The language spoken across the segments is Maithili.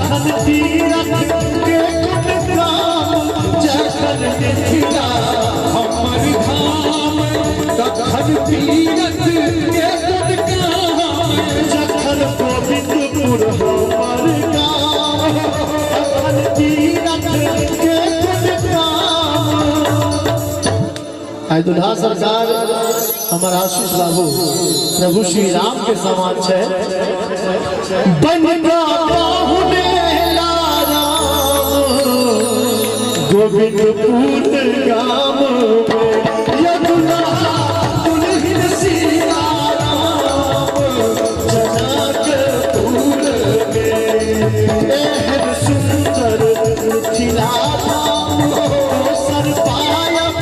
तखन तीरथ के कोन काम, जखन मिथिला हमर धाम। तखन तीरथ के कोन काम, जखन गोविंदपुर हमर गाम। तखन तीरथ के कोन काम। आइ दुल्हा सरकार हमर आशीष बाबू प्रभु श्री राम के समान छै। बन पाहुने राम गोविंदपुर गाम में, ये दुल्हा दुल्हन सीता राम जनकपुर में। एहन सुंदर मिथिला धाम दोसर पायब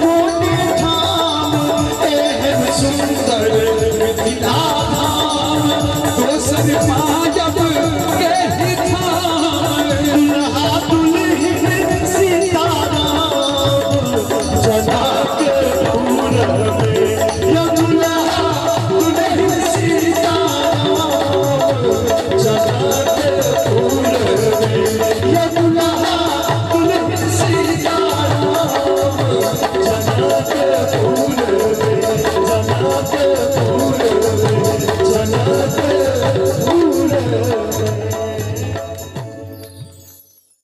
कोन ठाम। एहन सुंदर मिथिला धाम दोसर